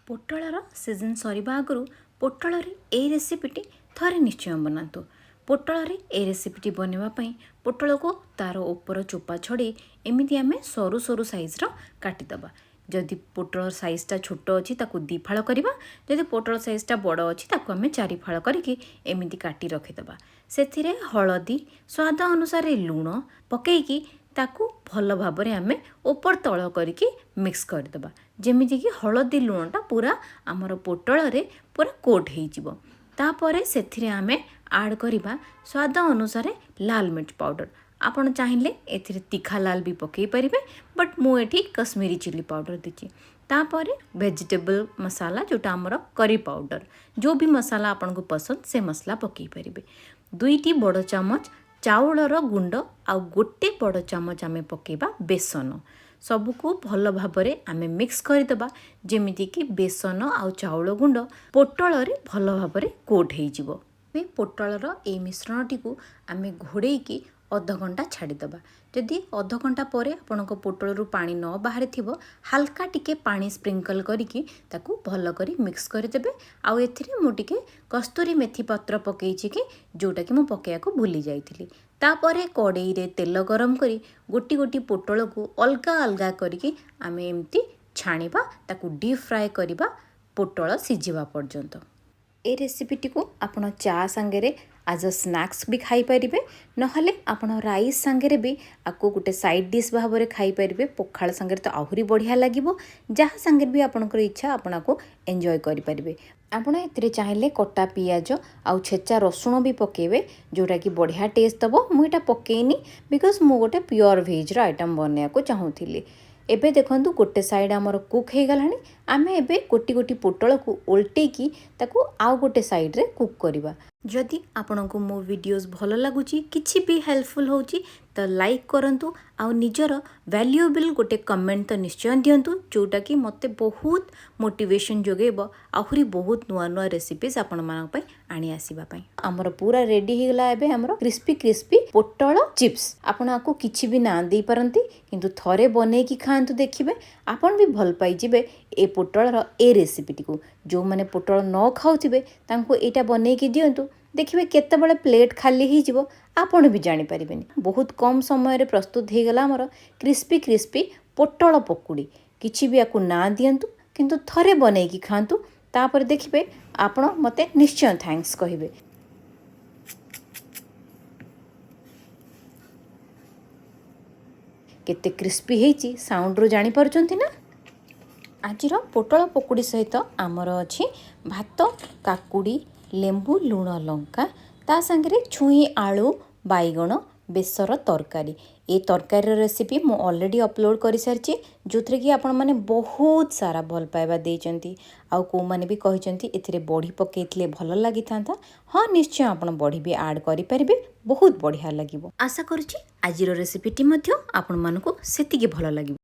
ପୋଟଳର season ସରିବା ଆଗରୁ ପୋଟଳରେ ଏଇ ରେସିପିଟି ଥରେ ନିଶ୍ଚୟ ବନାନ୍ତୁ। ପୋଟଳରେ ଏ ରେସିପିଟି ବନେଇବା ପାଇଁ ପୋଟଳକୁ ତା'ର ଉପର ଚୋପା ଛଡ଼େଇ ଏମିତି ଆମେ ସରୁ ସରୁ ସାଇଜ୍ର କାଟିଦେବା। ଯଦି ପୋଟଳ ସାଇଜ୍ଟା ଛୋଟ ଅଛି, ତାକୁ ଦୁଇ ଫାଳ କରିବା। ଯଦି ପୋଟଳ ସାଇଜ୍ଟା ବଡ଼ ଅଛି, ତାକୁ ଆମେ ଚାରି ଫାଳ କରିକି ଏମିତି କାଟି ରଖିଦେବା। ସେଥିରେ ହଳଦୀ, ସ୍ୱାଦ ଅନୁସାରେ ଲୁଣ ପକାଇକି ତାକୁ ଭଲ ଭାବରେ ଆମେ ଉପର ତଳ କରିକି ମିକ୍ସ କରିଦେବା, ଯେମିତିକି ହଳଦୀ ଲୁଣଟା ପୁରା ଆମର ପୋଟଳରେ ପୁରା କୋଟ୍ ହେଇଯିବ। ତାପରେ ସେଥିରେ ଆମେ ଆଡ଼୍ କରିବା ସ୍ୱାଦ ଅନୁସାରେ ଲାଲ ମିର୍ଚ ପାଉଡ଼ର। ଆପଣ ଚାହିଁଲେ ଏଥିରେ ତିଖା ଲାଲ ବି ପକାଇ ପାରିବେ, ବଟ୍ ମୁଁ ଏଠି କଶ୍ମୀରୀ ଚିଲି ପାଉଡ଼ର ଦେଇଛି। ତାପରେ ଭେଜିଟେବଲ୍ ମସାଲା, ଯେଉଁଟା ଆମର କରି ପାଉଡ଼ର, ଯେଉଁ ବି ମସଲା ଆପଣଙ୍କୁ ପସନ୍ଦ, ସେ ମସଲା ପକାଇ ପାରିବେ। 2ଟି ବଡ଼ ଚାମଚ ଚାଉଳର ଗୁଣ୍ଡ ଆଉ ଗୋଟେ ବଡ଼ ଚାମଚ ଆମେ ପକାଇବା ବେସନ। ସବୁକୁ ଭଲ ଭାବରେ ଆମେ ମିକ୍ସ କରିଦେବା, ଯେମିତିକି ବେସନ ଆଉ ଚାଉଳ ଗୁଣ୍ଡ ପୋଟଳରେ ଭଲ ଭାବରେ କୋଟ୍ ହେଇଯିବ। ଏବେ ପୋଟଳର ଏଇ ମିଶ୍ରଣଟିକୁ ଆମେ ଘୋଡ଼େଇକି ଅଧଘଣ୍ଟା ଛାଡ଼ିଦେବା। ଯଦି ଅଧଘଣ୍ଟା ପରେ ଆପଣଙ୍କ ପୋଟଳରୁ ପାଣି ନ ବାହାରିଥିବ, ହାଲକା ଟିକେ ପାଣି ସ୍ପ୍ରିଙ୍କଲ୍ କରିକି ତାକୁ ଭଲ କରି ମିକ୍ସ କରିଦେବେ। ଆଉ ଏଥିରେ ମୁଁ ଟିକେ କସ୍ତୁରୀ ମେଥି ପତ୍ର ପକାଇଛି କି, ଯେଉଁଟାକି ମୁଁ ପକାଇବାକୁ ଭୁଲି ଯାଇଥିଲି। ତାପରେ କଡ଼େଇରେ ତେଲ ଗରମ କରି ଗୋଟି ଗୋଟି ପୋଟଳକୁ ଅଲଗା ଅଲଗା କରିକି ଆମେ ଏମିତି ଛାଣିବା, ତାକୁ ଡିପ୍ ଫ୍ରାଏ କରିବା ପୋଟଳ ସିଝିବା ପର୍ଯ୍ୟନ୍ତ। ଏ ରେସିପିଟିକୁ ଆପଣ ଚା ସାଙ୍ଗରେ ଆଜ୍ ଅ ସ୍ନାକ୍ସ ବି ଖାଇପାରିବେ, ନହେଲେ ଆପଣ ରାଇସ୍ ସାଙ୍ଗରେ ବି ଆକୁ ଗୋଟେ ସାଇଡ଼୍ ଡିଶ୍ ଭାବରେ ଖାଇପାରିବେ। ପଖାଳ ସାଙ୍ଗରେ ତ ଆହୁରି ବଢ଼ିଆ ଲାଗିବ। ଯାହା ସାଙ୍ଗରେ ବି ଆପଣଙ୍କର ଇଚ୍ଛା, ଆପଣ ଆକୁ ଏନ୍ଜୟ କରିପାରିବେ। ଆପଣ ଏଥିରେ ଚାହିଁଲେ କଟା ପିଆଜ ଆଉ ଛେଚା ରସୁଣ ବି ପକାଇବେ, ଯେଉଁଟାକି ବଢ଼ିଆ ଟେଷ୍ଟ ଦେବ। ମୁଁ ଏଇଟା ପକାଇନି, because ମୁଁ ଗୋଟେ ପିଓର ଭେଜ୍ର ଆଇଟମ୍ ବନେଇବାକୁ ଚାହୁଁଥିଲି। ଏବେ ଦେଖନ୍ତୁ, ଗୋଟେ ସାଇଡ଼୍ ଆମର କୁକ୍ ହେଇଗଲାଣି। ଆମେ ଏବେ ଗୋଟି ଗୋଟି ପୋଟଳକୁ ଓଲଟେଇକି ତାକୁ ଆଉ ଗୋଟେ ସାଇଡ଼୍ରେ କୁକ୍ କରିବା। ଯଦି ଆପଣଙ୍କୁ ମୋ ଭିଡ଼ିଓଜ୍ ଭଲ ଲାଗୁଛି, କିଛି ବି ହେଲ୍ପଫୁଲ୍ ହେଉଛି, ତ ଲାଇକ୍ କରନ୍ତୁ ଆଉ ନିଜର ଭ୍ୟାଲୁଏବଲ୍ ଗୋଟେ କମେଣ୍ଟ ତ ନିଶ୍ଚୟ ଦିଅନ୍ତୁ, ଯେଉଁଟାକି ମୋତେ ବହୁତ ମୋଟିଭେସନ୍ ଯୋଗାଇବ ଆହୁରି ବହୁତ ନୂଆ ନୂଆ ରେସିପିଜ୍ ଆପଣମାନଙ୍କ ପାଇଁ ଆଣି ଆସିବା ପାଇଁ। ଆମର ପୁରା ରେଡ଼ି ହେଇଗଲା ଏବେ ଆମର କ୍ରିସ୍ପି କ୍ରିସ୍ପି ପୋଟଳ ଚିପ୍ସ। ଆପଣ ଆକୁ କିଛି ବି ନାଁ ଦେଇପାରନ୍ତି, କିନ୍ତୁ ଥରେ ବନେଇକି ଖାଆନ୍ତୁ, ଦେଖିବେ ଆପଣ ବି ଭଲ ପାଇଯିବେ ଏ ପୋଟଳର ଏ ରେସିପିଟିକୁ। ଯେଉଁମାନେ ପୋଟଳ ନ ଖାଉଥିବେ, ତାଙ୍କୁ ଏଇଟା ବନେଇକି ଦିଅନ୍ତୁ, ଦେଖିବେ କେତେବେଳେ ପ୍ଲେଟ୍ ଖାଲି ହେଇଯିବ ଆପଣ ବି ଜାଣିପାରିବେନି। ବହୁତ କମ୍ ସମୟରେ ପ୍ରସ୍ତୁତ ହେଇଗଲା ଆମର କ୍ରିସ୍ପି କ୍ରିସ୍ପି ପୋଟଳ ପକୁଡ଼ି। କିଛି ବି ୟାକୁ ନାଁ ଦିଅନ୍ତୁ, କିନ୍ତୁ ଥରେ ବନେଇକି ଖାଆନ୍ତୁ। ତାପରେ ଦେଖିବେ ଆପଣ ମୋତେ ନିଶ୍ଚୟ thanks କହିବେ। କେତେ କ୍ରିସ୍ପି ହେଇଛି ସାଉଣ୍ଡରୁ ଜାଣିପାରୁଛନ୍ତି ନା? ଆଜିର ପୋଟଳ ପକୁଡ଼ି ସହିତ ଆମର ଅଛି ଭାତ, କାକୁଡ଼ି, ଲେମ୍ବୁ, ଲୁଣ, ଲଙ୍କା, ତା ସାଙ୍ଗରେ ଛୁଇଁ, ଆଳୁ, ବାଇଗଣ ବେସର ତରକାରୀ। ଏ ତରକାରୀର ରେସିପି ମୁଁ ଅଲରେଡ଼ି ଅପଲୋଡ଼ କରିସାରିଛି, ଯେଉଁଥିରେ କି ଆପଣମାନେ ବହୁତ ସାରା ଭଲ ପାଇବା ଦେଇଛନ୍ତି। ଆଉ କେଉଁମାନେ ବି କହିଛନ୍ତି ଏଥିରେ ବଢ଼ି ପକାଇଥିଲେ ଭଲ ଲାଗିଥାନ୍ତା। ହଁ, ନିଶ୍ଚୟ ଆପଣ ବଢ଼ି ବି ଆଡ଼୍ କରିପାରିବେ, ବହୁତ ବଢ଼ିଆ ଲାଗିବ। ଆଶା କରୁଛି ଆଜିର ରେସିପିଟି ମଧ୍ୟ ଆପଣମାନଙ୍କୁ ସେତିକି ଭଲ ଲାଗିବ।